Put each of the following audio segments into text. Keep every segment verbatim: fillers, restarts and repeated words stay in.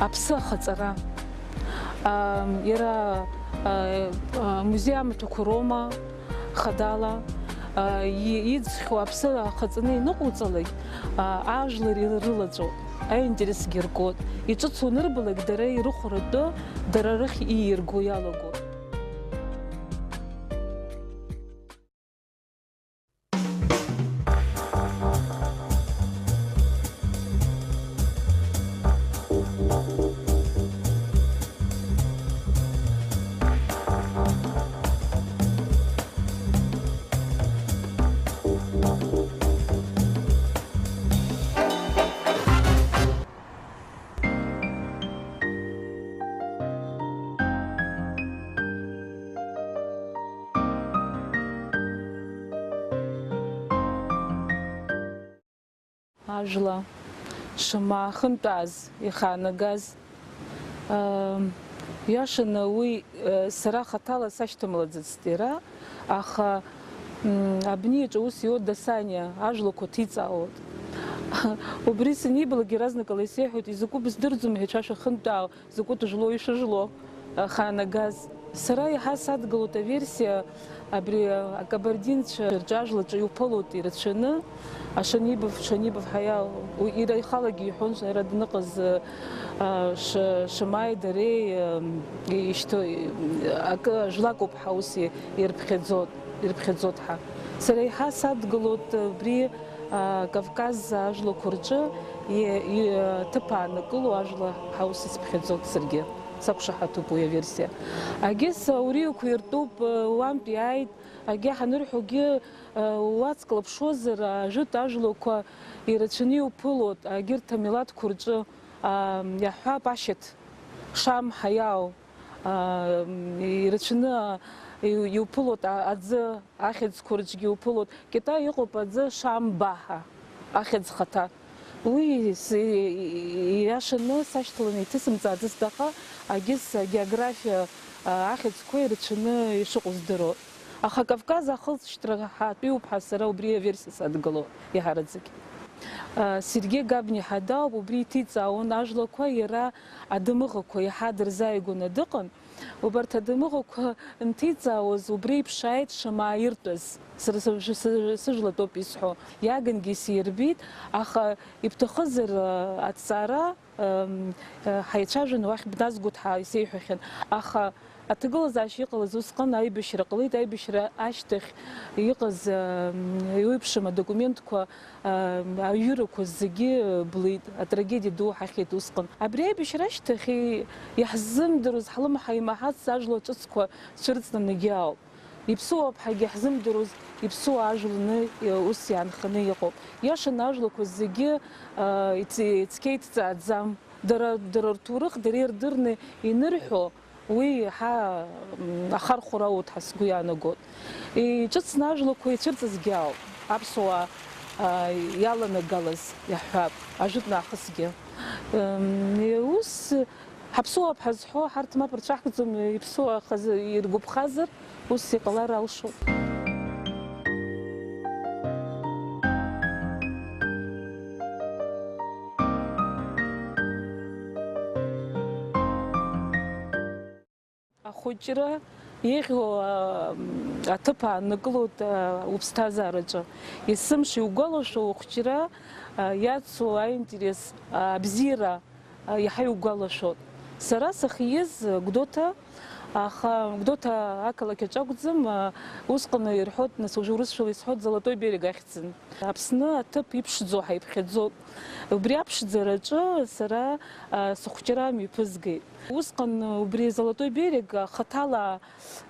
Аԥсы ахаҵара. Ам, иара, а, а, музеи амаҭәақәа роума, хадала, а, и-, иӡхьоу аԥсы ахаҵаны иныҟауҵалак, а, ажәлар ирылаҵәоуп, аинтересгьы ргоит. Иҿыцу анырбалак, дара ирыхәаратәы, дара рахь иирго иалагоит. Ажәла шамахынтәааз ихаанагаз, ыы, иашаны уи, ыы, сара хаҭала сашьҭамлаӡацт иара, аха, м, абни аҿы ус иоур, Дасаниа ажәлақәа ҭиҵаауеит. Убри санибалак, иаразнакала исеиҳәоит, изакәу быздырӡом ҳәа, ицәа шәахынтәаау, закәытә жәлоу ишыжәло, аха иаанагаз. Сара иаҳа садгылоит аверсиа, абри акабардинцәа рҿы ажәлаҿы иуԥылоит ирацәаны, Ашанибов, Шанибов ҳәа иа-, уи иара ихалагьы иҳәон, иара дныҟаз, а, Ш-, Шамаи дареи, а, ишьҭоу, акы, жәлакоуп ҳәа ус и-, ирыԥхьаӡот, ирыԥхьаӡот ҳәа. Сара иаҳа садгылоит абри, а, Кавказ ажәлақәа рҿы и-, и-, ҭыԥ аанакыло ажәла ҳәа ус исыԥхьаӡот саргьы. Сақәшаҳаҭуп уи аверсиа. Агьыс ауриақәа иртәуп, уантә иааит, агьа ҳанырҳәогьы, уацклаԥшуазар, ажәытә ажәлақәа ирацәаны иуԥылоит, агьырҭ амилаҭқәа рҿы, иаҳҳәап, ашьаҭ, шам, ҳаиау, ирацәаны иу-, иуԥылоит, а-, аӡы, ахьӡқәа рҿгьы иуԥылоит. Китай иҟоуп аӡы, шам, ба ҳәа ахьӡ хаҭа. Уи с-, ииашаны сашьҭаланы иҭысымҵааӡацт, аха агьыс агеографиа, а, ахьӡқәа ирацәаны ишыҟоу здыруа. Аха Кавказ ахылҵшьҭра ҳәатәиуп ҳәа сара убри аверсиа садгыло иаҳараӡак. А, Сергеи Габни ҳәа дауп, убри иҭиҵаауан ажәлақәа, иара адымыӷақәа иаҳа дырзааигәаны дыҟан. Убарҭ адымыӷақәа нҭиҵаауаз убри еиԥш ааит шамааиртәаз, сара сыжә-, сыжә-, сыжәлатәоуп исҳәо. Иагангьы исирбеит, аха ибҭахызар, а, аҭҵаара, ам, а, ҳаицәажәаны уахь бназгоит ҳәа исеиҳәахьан. Аха аҭагылазаашьа иҟалаз усҟан аибашьра ҟалеит, аибашьра ашьҭахь иҟаз, ам, еиуеиԥшым адокументқәа, ам, аҩырақәа зегьы блит, атрагедиа ду ҳахьеит усҟан. Абри аибашьра ашьҭахь и-, иаҳзымдыруаз, ҳлымҳа имаҳац ажәлар ҿыцқәа цәырҵнанагьы ауп. Иԥсуоуп ҳәагьы ҳзымдыруаз, иԥсуа ажәланы, э, ус иаанханы иҟоуп. Иашаны ажәлақәа зегьы, э, иц-, ицқьа иҭҵааӡам. Дара, дара рҭоурых дара ирдырны инырҳәо, уи иаҳа, м, ахархәара ауеит ҳәа сгәы иаанагоит. Иҿыцны ажәлақәа ицәырҵызгьы ауп, аԥсуаа, а, иаланагалаз иаҳҳәап, ажәытә нахысгьы. М, ус, ҳаԥсуоуп ҳазҳәо, ҳарҭ мап рцәаҳкӡом, иԥсуа хазы иргәаԥхазар, ус иҟалар алшоит. Ахәыҷра еиӷьу, а, аҭыԥ ааннакылоит, а, уԥсҭазаараҿы. Есымша иугәалашәо ухәыҷра, а, иацу аинтерес, а, абзиара, а, иаҳа иугәалашәоит. Сара сахьиз Гәдоуҭа, аха Гәдоуҭа ақалақь аҿы акәӡам, а, усҟан ирҳәоит, нас, уажәы урысшәала исҳәоит, Золотой берег ахьӡын. Аԥсны аҭыԥ иԥшӡоу ҳаиԥхьаӡоит. Убри аԥшӡараҿы сара, а, сыхәҷра мҩаԥызгеит. Усҟан убри Золотой берег хаҭала,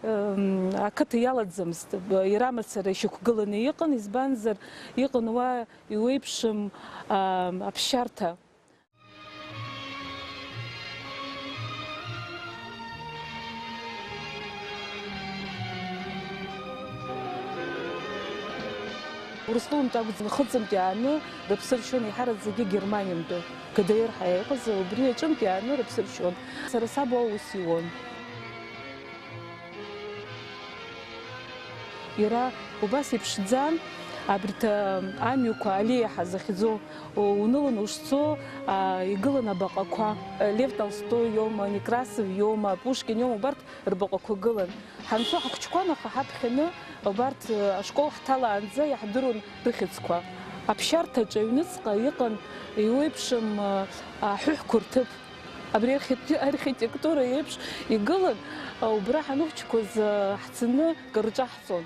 м, ақыҭа иалаӡамызт, иара мацара ишьақәгыланы иҟан, избанзар, иҟан уа иуеиԥшым, а, аԥсшьарҭа. Урыстәылантә акәӡам, нхыҵынтә иааны рыԥсы ршьон, еиҳараӡакгьы Германиантәи, Г Д Р ҳәа иҟаз, убри аҿынтә иааны рыԥсы ршьон. Сара саб уа аус иуан. Иара убас иԥшӡан, Абарҭ, а, амҩақәа аллеиа ҳәа захьӡу, у-, уныланы ушцо, а, игылан абаҟақәа. Лев Толстой иоума, Некрасов иоума, Пушкин иоума, убарҭ рбаҟақәа гылан. Ҳанцо ҳахәыҷқәан, аха ҳаԥхьаны убарҭ, а, ашкол ҳҭалаанӡа иаҳдыруан рыхьӡқәа. Аԥсшьарҭаҿы аҩныҵҟа иҟан еиуеиԥшым, а, аҳәыҳәқәа рҭыԥ. Абри архитек-, архитектура еиԥш игылан, а, убра ҳанхәыҷқәаз, а, ҳцаны кыр рҿаҳҵон.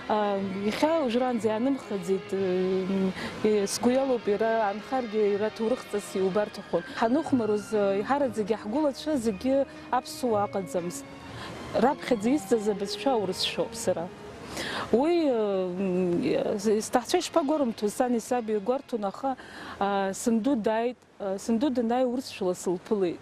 А, иахьа уажәраанӡа иаанымхаӡеит, э, м, э, сгәы иалоуп, иара аанхаргьы, иара ҭоурыхҵас иубарҭахон. Ҳаныхәмаруаз, э, иҳараӡагьы ҳгәылацәа зегьы аԥсуаа ыҟаӡамызт. Раԥхьаӡа исҵаз абызшәа аурысшәоуп сара. Уи, э, м, э, сҭаацәа ишԥагәарымҭоз, сани саби гәарҭон, аха, а, санду дааит. Санду данааи, урысшәала сылԥылеит.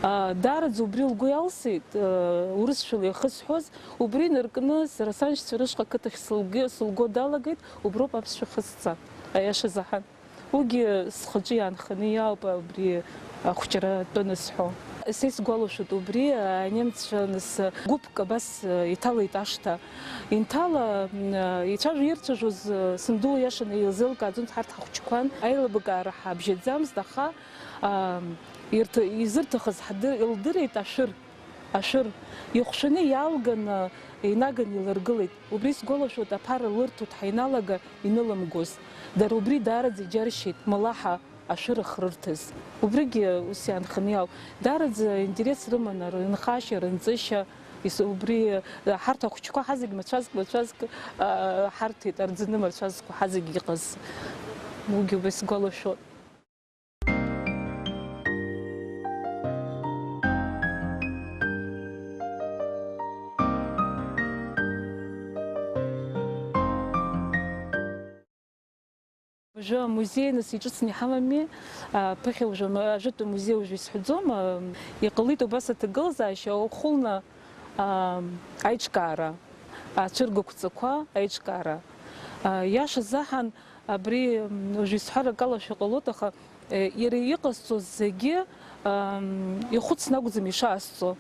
Даараӡа убри лгәы иалсит, урысшәала иахысҳәоз, убри инаркны сара саншьцәа рышҟа ақыҭахь сылгьы-, сылго далагеит, уброуп аԥсшәа хысҵа, аиаша заҳан. Уигьы схаҿы иаанханы иаауп абри ахәҷра атәы анысҳәо. Са исгәалашәоит убри, анемццәа нас гәыԥк абас иҭалеит ашҭа. Инҭала, м, ицәажәо-ирцәажәоз, ы, санду иашаны илзеилкааӡомызт, ҳарҭ ҳахәҷқәан, аилыбкаара ҳабжьаӡамызт, аха, а, ирҭ-, изырҭахыз ҳдыр-, илдырит ашәыр, ашәыр. Ихәшәаны иалганы, инаганы илыргылеит. Убри сгәалашәоит, аԥара лырҭоит ҳаиналага инылымгоз. Дара убри даараӡа иџьаршьеит, мала ҳа ашәыр ахрырҭаз. Убригьы ус иаанханы иауп. Даараӡа интерес рыман рынхашьа, рынҵышьа, ис-, убри, ҳарҭ ахәыҷқәа ҳазегь мацәазк, мацәазк, а, ҳарҭеит, арӡыны мацәазқәа ҳазегь иҟаз. Уигьы убри сгәалашәоит. Уажәы амузеи нас иҿыцны иҳамами, а, ԥыхьа уажәы ам-, ажәытә амузеи уажәы исҳәаӡом, а, иҟалеит убас аҭагылазаашьа, ухәылны, а, аиҿкаара, ацәыргақәҵақәа аиҿкаара. А, иашазаҳан, абри, м, уажәы исҳәар акалашәа ҟалоит, аха, э, иара иҟасҵоз зегьы, ам, ихәыцны акәӡам ишаасҵо.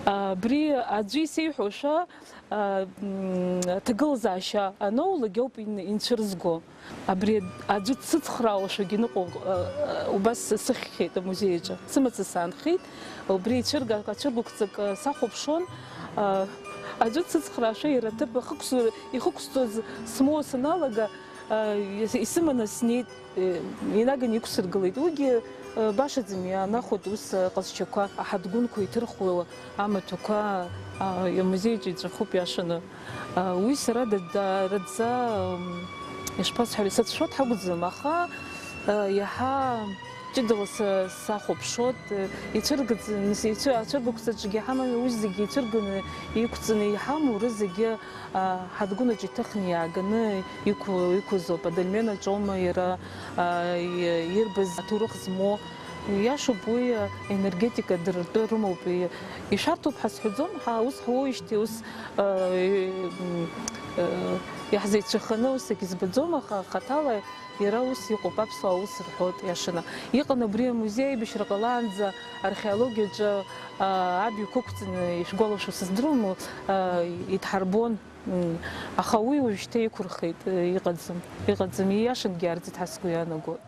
А, абри аӡәы исеиҳәошәа, а, м, аҭагылазаашьа аноулак ауп ин-, инцәырзго. Абри аӡәы дсыцхраауашәагьы ныҟәо, а, а, убас сыхьхьеит амузеи аҿы. Сымаҵ саанхеит, убри ицәырга-, ацәыргақәҵак, а, сахәаԥшуан, а, аӡәы дсыцхраашәа иара аҭыԥ ахықәсу-, ихықәсҵоз смоуа саналага, а, ис-, исыманы снеит. Инаганы иқәсыргылеит. Уигьы, э, башаӡам иаанахәоит ус, э, ҟазшьақәа, аҳадгәынқәа иҭырхуа амаҭәақәа, а, амузеиҿы иҵәахуп иашаны. А, уи сара да-, даараӡа, м, ишԥасҳәари, сацәшәоит ҳакәӡам, аха, э, иаҳа ҷыдала са-, сахәаԥшуеит, э, ицәыргаӡаны, ицәы-, ацәыргақәҵаҿгьы ҳамами, уи зегьы ицәырганы иқәҵаны иҳамоу рызегьы Ҳадгәынаҿ иҭыхны иааганы иқәу-, иқәызоуп, адольмен аҿоума иара, а, и-, ирбаз аҭоурых змоу. Иашоуп уи, а, енергетика дыртәы рымоуп. И-, ишәарҭоуп ҳәа сҳәаӡом, ҳа ус ҳуоуижьҭеи ус, а, и-, м, а, иаҳзеицәаханы ус акгьы збаӡом, аха хаҭала Иара ус иҟоуп, аԥсуаа ус рҳәоит, иашаны. Иҟан абри амузеи аибашьра ҟалаанӡа археологиаҿы, аа, абаҩқәа ықәҵаны, ишәгәалашәо сыздыруам, аа, идҳарбон, м, аха уи уажәшьҭа иқәырхеит, э, иҟаӡам, иҟаӡам, ииашангьы иаарӡит ҳәа сгәы иаанагоит.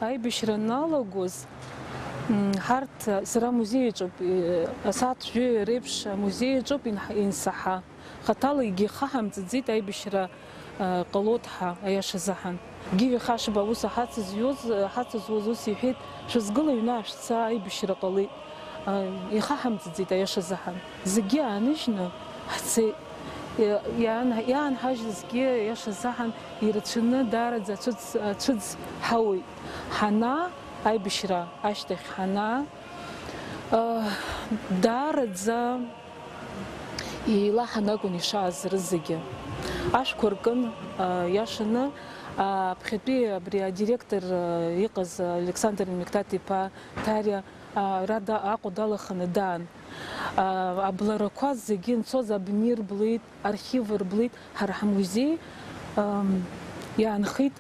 Аибашьра аналагоз, м, ҳарҭ, сара амузеи аҿоуп, э, асааҭ жәаҩа реиԥш амузеи аҿоуп инҳ-, инсаҳа. Хаҭала егьи ихаҳамҵаӡеит аибашьра, э, ҟалоит ҳәа, аиаша азыҳәан. Гиви Хашба аус ҳацызҩуаз, ҳацызуаз ус иҳәеит, шәызгыла аҩны аашәца, аибашьра ҟалеит. Ихаҳамҵаӡеит аиаша азыҳәан. Зегьы ааныжьны ҳцеит. Иа-, иаан-, иаанҳажьызгьы аиаша азыҳәан ирацәаны даараӡа ацәыӡ, ацәыӡ ҳауеит. Ҳанаа, аибашьра ашьҭахь ҳанаа, а, даараӡа еилаҳан акәын ишааз рызегьы. Ашәқәа ркын, а, иашаны, а, ԥхьатәи абри адиректор, а, иҟаз Александр Миқьҭаҭ-иԥа Ҭариа, а, ара да-, Аҟәа далаханы даан. А, абларақәа зегьы нцоз абни рблит, архив рблит, ҳара ҳмузеи, ам, иаанхеит.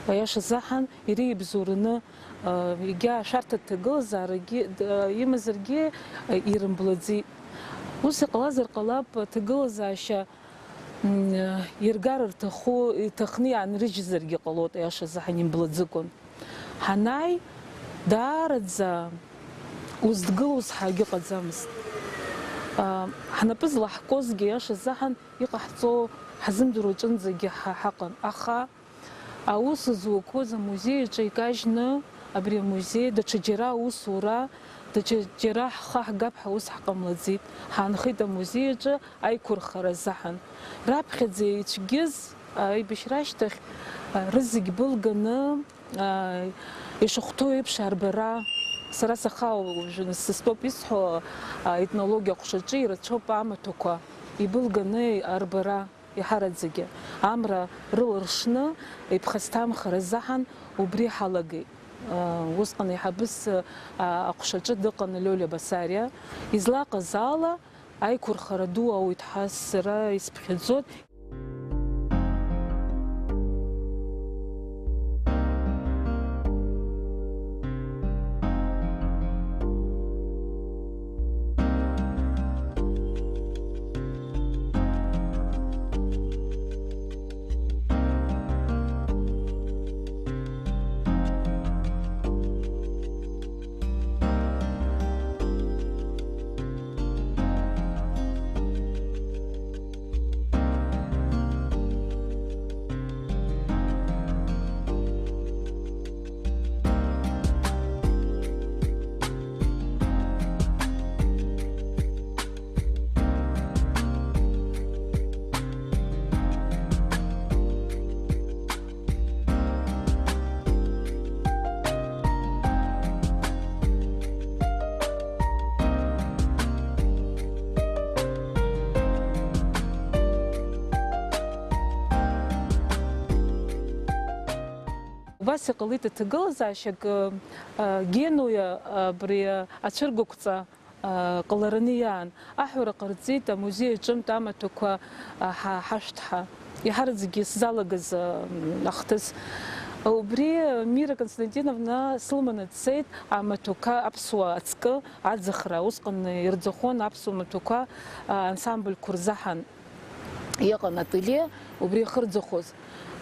Аиаша азыҳәан, иара ибзоураны, а, егьа ашәарҭа ҭагылазаарагьы, д-, а, имазаргьы, а, ирымблаӡеит. Ус иҟалазар ҟалап, аҭагылазаашьа, м, а, иргар рҭаху, иҭахны иаанрыжьзаргьы ҟалоит, аиаша азыҳәан имблаӡыкәан. Ҳанааи, даараӡа узҭгылоз ҳәа акгьы ыҟаӡамызт. А, ҳнапы злаҳкуазгьы, аиаша азыҳәан, иҟаҳҵо ҳзымдыруа аҿынӡагьы ҳа-, ҳаҟан. Аха аус зуқәоз амузеи аҿы икажьны, абри амузеи даҽаџьара аусура, даҽаџьара ҳхы ҳгап ҳәа ус ҳҟамлаӡеит. Ҳаанхеит амузеи аҿы аиқәырхара азыҳәан. Раԥхьаӡа ицәгьыз аибашьра ашьҭахь, а, рызегь былганы, а, ишахәҭоу еиԥш арбара, сара сахаау уажәы сыстәоуп исҳәо, а, етнологиа аҟәшаҿы ирацәоуп амаҭәақәа ибылганы арбара. Иҳараӡагьы амра рыларшны иԥхасҭамхар азыҳәан убри ҳалагеит. Усҟан еиҳабыс, а, аҟәшаҿы дыҟан Лиолиа Басариа. Излаҟаз ала, аиқәырхара ду ауит ҳәа сара исԥхьаӡоит. Убас иҟалеит аҭагылазаашьак, а, Генуа абри ацәыргақәҵа, а, ҟалараны иаан. Аҳәара ҟарҵеит амузеи аҿынтә амаҭәақәа, а, ҳа-, ҳашәҭ ҳәа. Иҳараӡәгьы сзалагаз, а, ахҭыс. Убри Мира Константиновна сылманы дцеит амаҭәақәа аԥсуа ацкы аӡахра. Усҟан ирӡахон аԥсуа маҭәақәа, а, ансамбльқәа рзаҳан. Иҟан ателье убри иахырӡахоз.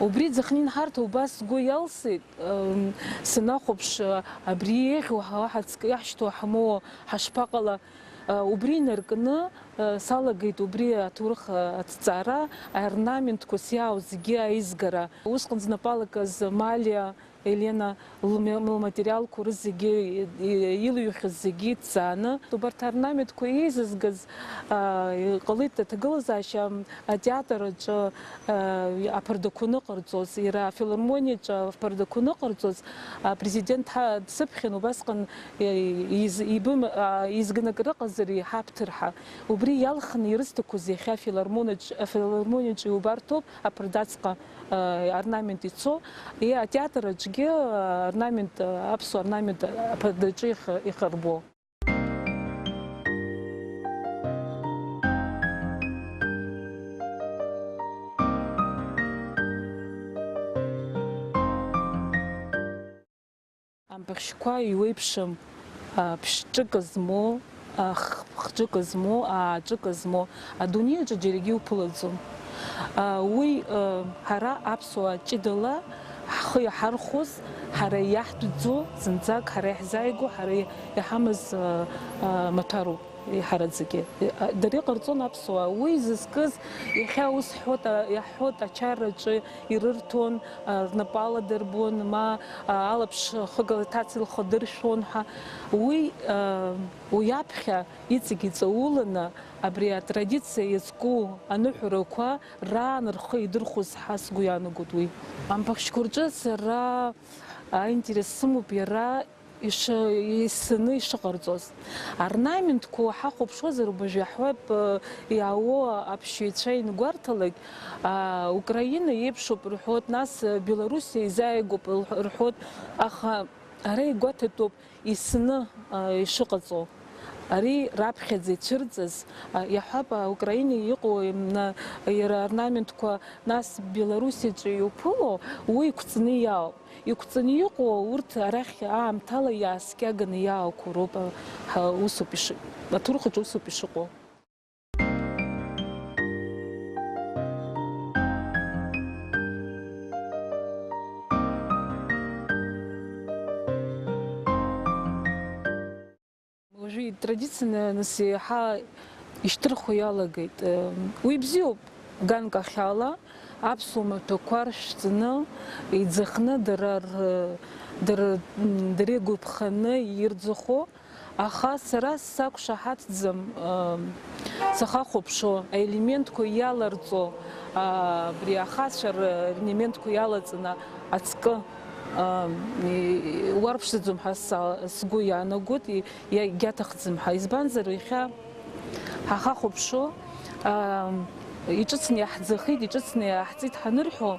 Убри ӡахнин ҳарҭ убас сгәы иалсит, м, санахәаԥш, абри еиӷьу ҳа-, ҳацк-, иаҳшьҭоу ҳамоуа ҳашԥаҟала? Убри инаркны, салагеит убри аҭоурых аҭҵаара, аорнаментқәа сиаау зегьы аизгара. Усҟан знапы алакыз Малиа Елена лме-, лматериалқәа рызегьы, и-, и-, илыҩхьаз зегьы иҭҵааны, убарҭ аорнаментқәа еизызгаз, а, иҟалеит аҭагылазаашьа атеатр аҿы, а, аԥардақәа ныҟарҵоз, иара афилармониаҿы аԥардақәа ныҟарҵоз, апрезидент ҳа-, дсыԥхьан, убасҟан, е-, из-, ибым-, а, изгнак рыҟазар иҳаԥҭыр ҳәа. Убри иалхны ирызҭақәоз иахьа афилармонаҿ-, афилармониаҿы иубарҭоуп аԥардаҵҟа. Орнамент ицо, и-, атеатр аҿгьы орнамент, аԥсуа орнамент аԥардаҿы ихы-, ихырбо. Ампахьшьқәа иуеиԥшым, а, ԥшьҿык змоу, а, х-, хҿык змоу, ааҿык змоу, адунеи аҿы џьаргьы иуԥылаӡом. А, уи, а, ҳара аԥсуаа ҷыдала ҳхы иаҳархәоз, ҳара иаҳтәӡоу, зынӡак ҳара иаҳзааигәоу, ҳара иҳамаз, а, а, маҭәароуп. Иҳараӡагьы. Дара иҟарҵон аԥсуаа. Уи зызкыз, иахьа ус ҳҳәоит, а, иаҳҳәоит, ачараҿы ирырҭон, а, рнапы аладырбон, ма, а, алаԥш хыгала иҭаца илхадыршәон ҳәа. Уи, а, уи аԥхьа иҵегь иҵауланы абри атрадициа иазку аныҳәарақәа раан рхы идырхәоз ҳәа сгәы иаанагоит уи. Ампахьшьқәа рҿы сара аинтерес сымоуп иара иши-, исыны ишыҟарҵоз. Орнаментқәа ҳахәаԥшуазар, убажә иаҳҳәап, э, иаауоу аԥсшьаҩцәа иангәарҭалак, а, Украина еиԥшуп рҳәоит, нас, э, Белоруссиа изааигәоуп рҳәоит, аха ара игәаҭатәуп исыны, а, ишыҟаҵоу. Ари раԥхьаӡа ицәырҵыз, а, иаҳҳәап, а, Украина иҟоу, м, на-, иара орнаментқәа, нас Белоруссиаҿы иуԥыло, уи иқәҵны иаауп. Иқәҵны иҟоу урҭ арахь аамҭала иааскьаганы иаауқәо роуп, а, ҳа, усоуп иши-, аҭоурых аҿы усоуп ишыҟоу. Уажәы итрадицианы нас еиҳа ишьҭырхуа иалагеит. Уи бзиоуп, ганк ахьала аԥсуа маҭәақәа ршәҵаны, иӡахны, дара р-, дара, дара иргәаԥханы ирӡахо, аха сара сақәшаҳаҭӡам, сахахәаԥшуа аелементқәа иаларҵо, абри ахацәа р-, релементқәа иалаҵаны ацкы, уарԥшӡаӡом ҳәа са-, сгәы иаанагоит. Иагьаҭахӡам ҳәа. Избанзар, иахьа ҳахахәаԥшуа, аа, иҿыцны иаҳӡахеит, иҿыцны иаҳҵеит ҳанырҳәо,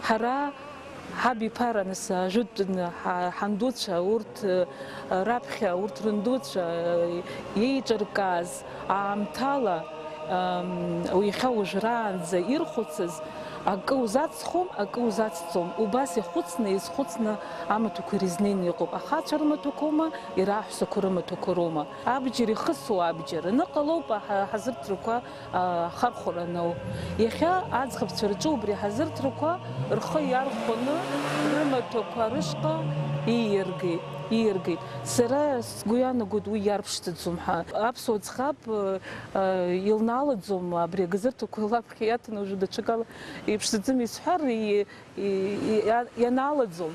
ҳара ҳабиԥара, нас, ажәытәтәны ҳа-, ҳандуцәа, урҭ, э, раԥхьа, урҭ рындуцәа, э, еиҿыркааз аамҭала, ам, иахьа уажәраанӡа ирхәыцыз, акы узацхом, акы узацҵом. Убас ихәыцны, изхәыцны амаҭәақәа ирызнеины иҟоуп. Ахацәа рымаҭәақәоума, иара аҳәсақәа рымаҭәақәа роума? Абџьар ихысуа абџьар аныҟалоуп аҳа-, аҳазырҭрақәа, а, ахархәара аноу. Иахьа аӡӷабцәа рҿы убри аҳазырҭрақәа рхы иархәаны рымаҭәақәа рышҟа ииаргеит, ииаргеит. Сара сгәы иаанагоит уи иарԥшӡаӡом ҳәа. Аԥсуа ӡӷаб, э, э, илналаӡом абри агазырҭақәа лаԥхьа иаҭаны уажәы даҽакала иԥшӡаӡам исҳәар, и-, и-, и-, иа-, ианалаӡом,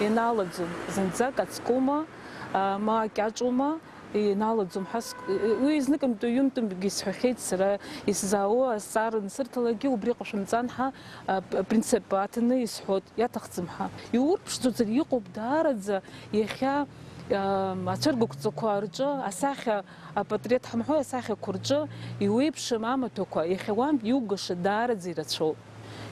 ианалаӡом. Зынӡак ацкума, а, ма акьаҿума, ианалаӡом ҳәа ск-, уи зныкымтәи ҩынтәымгьы исҳәахьеит сара, исзаауа азҵаара ансырҭалакгьы убри ҟашәымҵан ҳәа, а, п-, принцип аҭаны исҳәот, иаҭахӡам ҳәа. Иурԥшӡоҵар иҟоуп даараӡа иахьа, а, ацәыргақәҵақәа рҿы асахьа, апатреҭ ҳамҳәои, асахьақәа рҿы иуеиԥшым амаҭәақәа, иахьа уантә иугаша даараӡа ирацәоуп.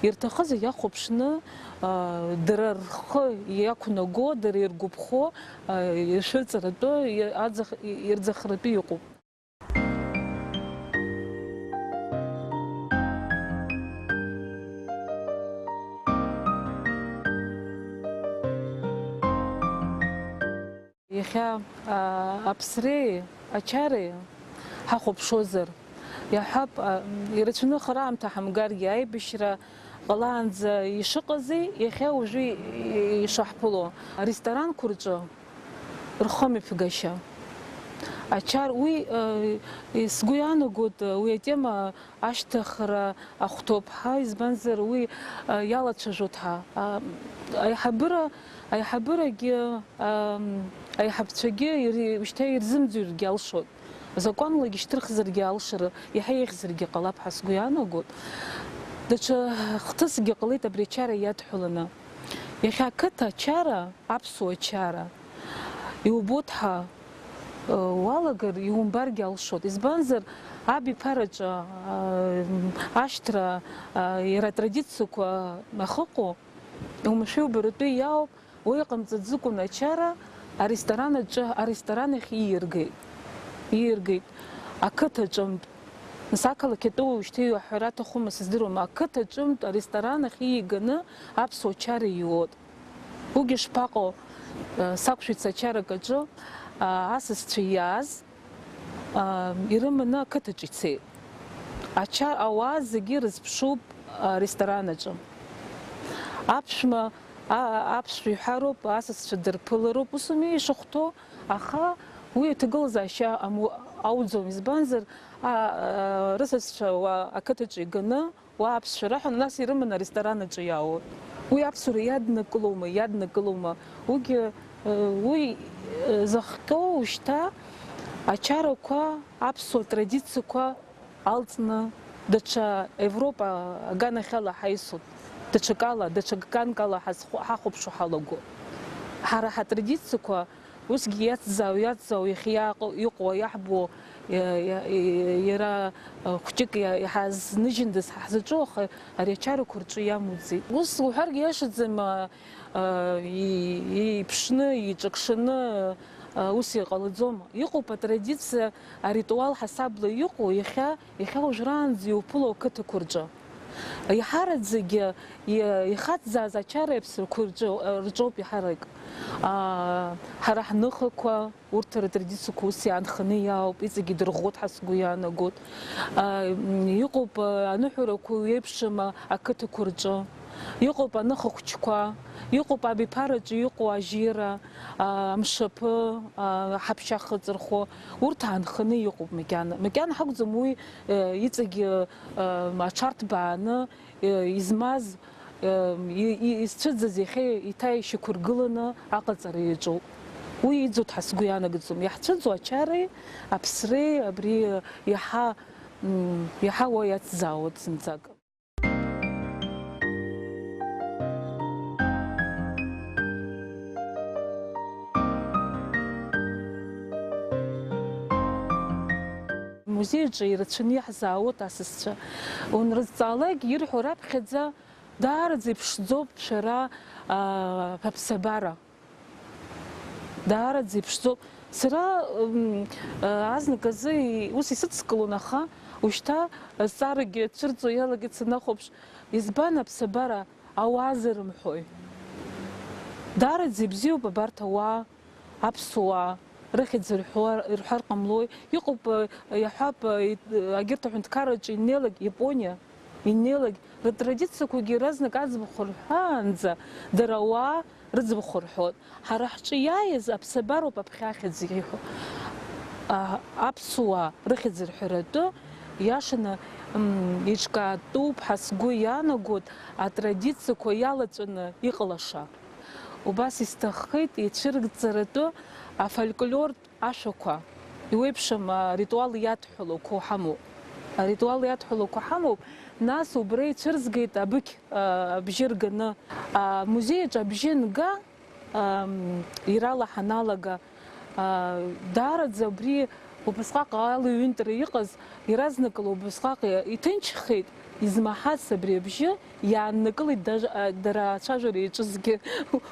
Ирҭахыз иахәаԥшны, аа, дара рхы иақәнаго, дара иргәаԥхо, аа, ишәыҵаратәы, аӡах-, ирӡахратәы иҟоуп. Иахьа, аа, аԥсреи ачареи ҳахәаԥшуазар, иаҳҳәап, а, ирацәаны хара аамҭа ҳамгаргьы, аибашьра ҟалаанӡа ишыҟази, иахьа уажәы и-, ишаҳԥыло, аресторанқәа рҿы рхымҩаԥгашьа. Ачар, уи, а, и-, сгәы иаанагоит, а, уи атема ашьҭыхра ахәҭоуп ҳәа, избанзар, уи, а, иалацәажәоит ҳәа. А, аиҳабыра, аиҳабырагьы, ам, аиҳабцәагьы ир-, шьҭа ирзымӡырҩыргьы алшоит. Закәанлагьы шьҭырхзаргьы алшара иаҳа еиӷьзаргьы ҟалап ҳәа сгәы иаанагоит. Даҽа хҭысгьы ҟалеит абри ачара иадҳәаланы. Иахьа ақыҭа ачара, аԥсуа чара, иубоит ҳәа, э, уалагар, иумбаргьы алшоит. Избанзар, абиԥараҿы, э, ашьҭра, э, иара атрадициақәа ахыҟоу, уамашәа убаратәы иаауп. Уи иҟамҵаӡыкәын ачара аресторан аҿы, аресторан ахь ииаргеит. Ииаргеит ақыҭа аҿынтә. Нас ақалақь атәы уажәшьҭа иуаҳҳәара аҭахума, сыздыруам, ақыҭа аҿынтә аресторан ахь ииганы аԥсуа чара иуоит. Уигьы шԥаҟоу, э, сақәшәеит сачарак аҿы, а, асасцәа иааз, аа, ирыманы ақыҭаҿы ицеит. Ача-, ауаа зегьы рызԥшуп аресторан аҿы. Аԥшәма, а-, аԥшәма иҳәароуп, асасцәа дырԥылароуп, ус ауми ишахәҭоу, аха уи аҭагылазаашьа аму-, ауӡом, избанзар, а-, а-, рысасцәа уа ақыҭаҿы иганы, уа аԥсшәа раҳәаны, нас ирыманы аресторан аҿы иаауеит. Уи аԥсуара иаднакылоума, иаднакылоума? Уигьы, э, уи, э, захҟьоу шьҭа ачарақәа, аԥсуа традициақәа алҵны даҽа Европа аганахьала ҳаисуеит, даҽакала, даҽа ганкала ҳазху-, ҳахәаԥшуа ҳалаго. Ҳара ҳатрадициақәа Усгьы иацзаау, иацзаау, иахьа иааҟ-, иҟоу, иаҳбо, иа-, иа-, иа-, иара, а, хәҷык иа-, иҳазныжьындаз ҳзаҿу, аха ари ачарақәа рҿы иамуӡеит. Ус уҳәаргьы иашаӡам, а, а, и-, иеиԥшны, иҿакшаны, Ус иҟалаӡом. Иҟоуп атрадициа, аритуал ҳасабла иҟоу, иахьа, иахьа уажәраанӡа иуԥыло ақыҭақәа рҿы. Еиҳараӡагьы и-, ихаҵзааз ачара аԥсрақәа рҿы, рҿоуп иаҳарак. Аа, ҳара ҳныхақәа, урҭ ртрадициақәа ус иаанханы иаауп, иҵегьы дырӷәӷәоит ҳәа сгәы иаанагоит. Аа, м, иҟоуп, а, аныҳәарақәа еиԥшым, а, ақыҭақәа рҿы. Иҟоуп аныха хәыҷқәа, иҟоуп абиԥараҿы иҟоу ажьира, а, амшаԥы, а, ҳаԥшьа хыҵырхуа, урҭ аанханы иҟоуп макьана. Макьана ҳакәӡам уи, э, иҵегьы, э, аҽарҭбааны, э, измаз, э, и-, и-, изцәыӡыз иахьа еиҭа ишьақәыргыланы аҟаҵара иаҿуп. Уи иӡуеит ҳәа сгәы ианагаӡом. Иаҳцәыӡуа ачареи аԥсреи абри, э, иаҳа, м, иаҳа уа иацзаауеит зынӡак. Музеи аҿы ирацәаны иаҳзаауеит асасцәа. Унрызҵаалак, ирҳәо раԥхьаӡа, даараӡа иԥшӡоуп шәара, аа, аԥсабара. Даараӡа иԥшӡоуп. Сара, м, а, азнык азы и-, ус исыдскылон, аха ушьҭа азҵаарагьы цәырҵуа иалагеит санахәаԥш, избан аԥсабара ауаа зырымҳәои? Даараӡа ибзиоуп абарҭ ауаа, аԥсуаа, рыхьӡ рҳәуа-, рҳәар ҟамлои? Иҟоуп, а, иаҳҳәап, а, и-, агьырҭ аҳәынҭқарраҿы иннеилак Иапониа, иннеилак, рытрадициақәагьы иаразнак аӡбахә рҳәаанӡа, дара ауаа рыӡбахә рҳәоит. Ҳара ҳҿы иааиз аԥсабароуп аԥхьахьӡ иҳәо. А, аԥсуаа рыхьӡ рҳәаратәы иашаны, м, еиҿкаатәуп ҳәа сгәы иаанагоит атрадициақәа иалаҵәаны иҟалаша. Убас исҭаххеит ицәыргӡаратәы афольклортә ашәақәа, иуеиԥшым аритуал иадҳәалоуқәоу ҳамоуп. Аритуал иадҳәалоқәа ҳамоуп, нас убра ицәырзгеит абыкь, а, абжьы рганы. Амузеи аҿы абжьы нга, ам, ирала ҳаналага, а, даараӡа убри убасҟак ала иҩынтәра иҟаз, иаразнакала убасҟак иҭынчхеит, измаҳац абри абжьы иааннакылеит даже, а, дара ацәажәара иаҿызгьы.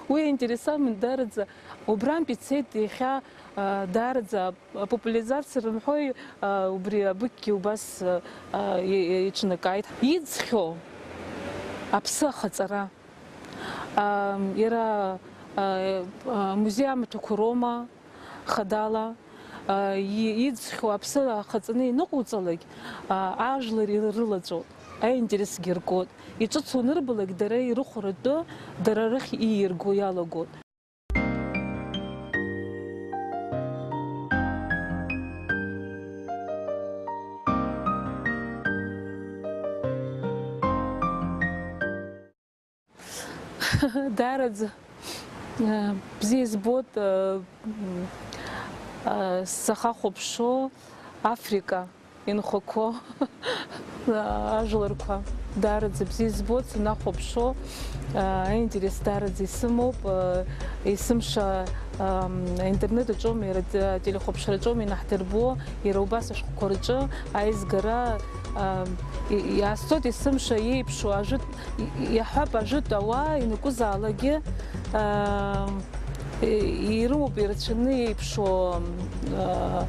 Уи аинтерес аман даараӡа. Убрантә ицеит иахьа, а, даараӡа апопулизациа рымҳәои, а, убри абыкьгьы убас, а, а, и-, и-, иҿнакааит. Иӡхьоу аԥсы ахаҵара. А, иара, а, а, музеи амаҭәақәа роума, хадала, а, и-, иӡхьоу аԥсы ахаҵаны иныҟауҵалак, а, ажәлар ирылаҵәоит, аинтересгьы ргоит. Иҿыцу анырбалак, дара ирыхәаратәы, дара рахь ииирго иалагоит. Даараӡа, э, бзиа избоит, э, м, э, сахахәаԥшуа Африка инхақәоу, э, ажәларқәа. Даараӡа бзиа избоит, санахәаԥшуа, э, аинтерес даараӡа исымоуп, э, есымша, ам, аинтернет аҿоуми, иара ателехәаԥшра аҿоми инаҳдырбо, иара убас ашәҟәқәа рҿы аизгара, ам, и-, иаасҭоит есымша еиԥшу ажәытә, и-, иаҳҳәап, ажәытә ауаа ианакәызаалакгьы, ам, и-, ирымоуп ирацәаны еиԥшу, а,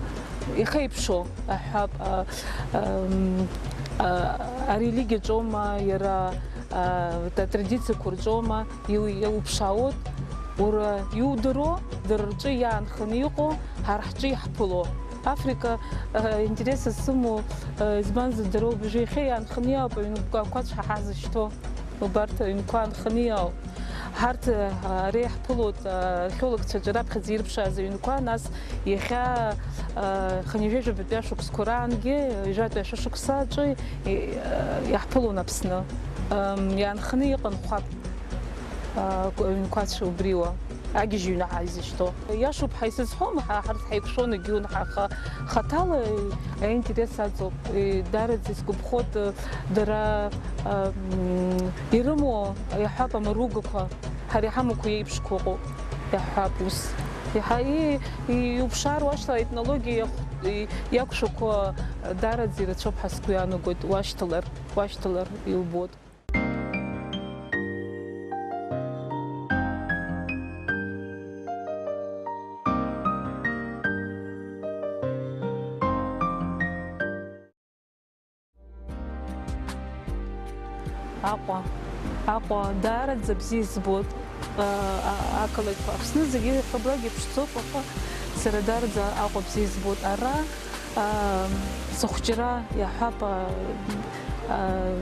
ихеиԥшу, аҳәап, а, ам, а, арелигиаҿоума, иара, а, атрадициақәа рҿоума, Иу-, иуԥшаауеит, уара иудыруа, дара рҿы иаанханы иҟоу, ҳара ҳҿы иаҳԥыло. Африка, э, интерес зсымоу, э, избанзар, дара убжьы иахьа иаанханы иаауп аҩнқәа ҳазышьҭоу. Убарҭ аҩнқәа аанханы иаауп. Ҳарҭ, э, ара иаҳԥылоит, э, археологцәа раԥхьаӡа ирԥшааз аҩнқәа, нас иахьа, э, хынҩажәижәабатәи ашықәсқәа раангьы, ҩажәатәи ашәышықәса аҿы, э, иаҳԥылон Аԥсны. Ам, иаанханы иҟан хәаԥ. А, аҩнқәацә убриуа, агьежь ҩны ҳаизышьҭоу. Иашоуп ҳәа исызҳәом, ҳа ҳарҭ ҳаиқәшәон егьиун, ҳаха хаҭала аинтерес аҵоуп. Е, даараӡа исгәаԥхоит, э, дара, а, м, ирымоу, иаҳҳәап, амаругақәа, ҳара иҳамақәо еиԥшқәа ыҟоуп, иаҳҳәап, ус. Иаҳа-, и-, и-, иуԥшаар, уашьҭала аетнологиа иахә-, и-, иакәшақәо даараӡа ирацәоуп ҳәа сгәы иаанагоит, уашьҭалар, уашьҭалар иубоит. Аҟәа. Аҟәа даараӡа бзиа избоит. Ақалақьқәа Аԥсны зегьы иахьабалак иԥшӡоуп, аха сара даараӡа Аҟәа бзиа избоит. Ара сыхәҷра иаҳәап,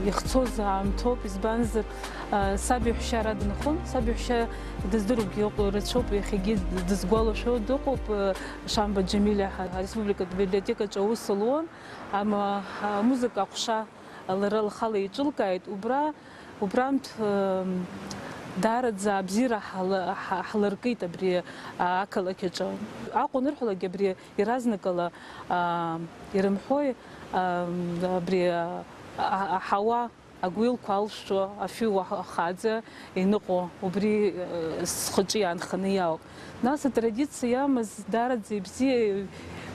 ихцоз аамҭоуп, избанзар, саб иаҳәшьа ара дынхон, саб иаҳәшьа дыздыруагьы ыҟоу рацәоуп, иахьагьы дызгәалашәо дыҟоуп, Шамба Џьамилиа ҳа, ареспубликатә библиотекаҿы аус луан, ама, амузыка аҟәша лара лхала еиҿылкааит, убра, убрантә, м, даараӡа абзиара ҳала-, ҳа-, ҳлыркит абри, а, ақалақь аҿы. Аҟәа анырҳәалак абри иаразнакала, а, ирымҳәои, а, абри, а, а, аҳауа агәилқәа алшо, афҩы уа-, ахаӡа иныҟәо, убри, э, схаҿы иаанханы иаауп. Нас атрадициа иамаз даараӡа ибзиа,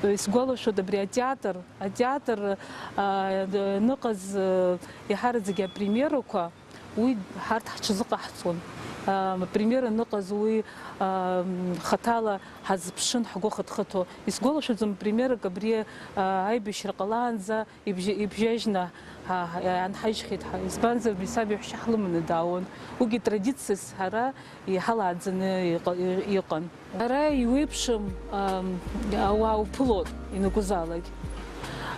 э, исгәалашәоит абри атеатр, атеатр, а, д-, ныҟаз, э, иаҳараӡагьы апремиерақәа, уи ҳарҭ ҳҽазыҟаҳҵон. А, апремиера ныҟаз уи, а, м, хаҭала ҳазыԥшын ҳгәы хыҭхыҭуа. Исгәалашәаӡом премиерак абри, а, аибашьра ҟалаанӡа ибжьа-, ибжьажьны ҳа-, ҳа-, иаанҳажьхьеит ҳа, избанзар, абри саб иаҳәшьа ҳлыманы даауан. Уигьы традициас ҳара иҳалааӡаны иҟа-, и-, иҟан. Ара иуеиԥшым, ам, ауаа уԥылоит, ианакәызаалак.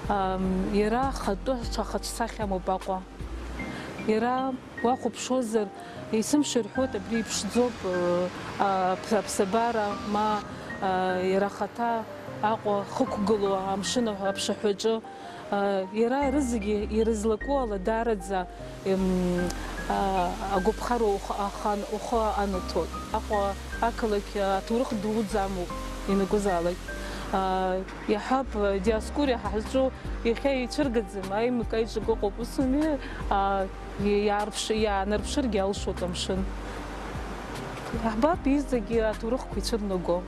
Ам, иара ахатәы ҽа хаҿсахьа амоуп Аҟәа. Иара уахәаԥшуазар, есымша ирҳәоит, абри иԥшӡоуп, а, аԥ-, аԥсабара, ма, а, иара ахаҭа Аҟәа хықәгылоу амшын аԥшаҳәаҿы. Иара рызегьы ирызлаку ала даараӡа, ем, а, агәаԥхара ухы ахан-, ухы анаҭоит. Аҟәа ақалақь аҭоурых дуӡӡа амоуп, ианакәызаалак. А, иаҳҳәап, Диоскуриа ҳа ҳзҿу иахьа ицәыргаӡам, аимак аиҿак ыҟоуп, ус ауми? А, иаарԥш-, иаанарԥшыргьы алшоит амшын. Иаҳбап, иҵегьы аҭоурыхқәа ицәырнаго.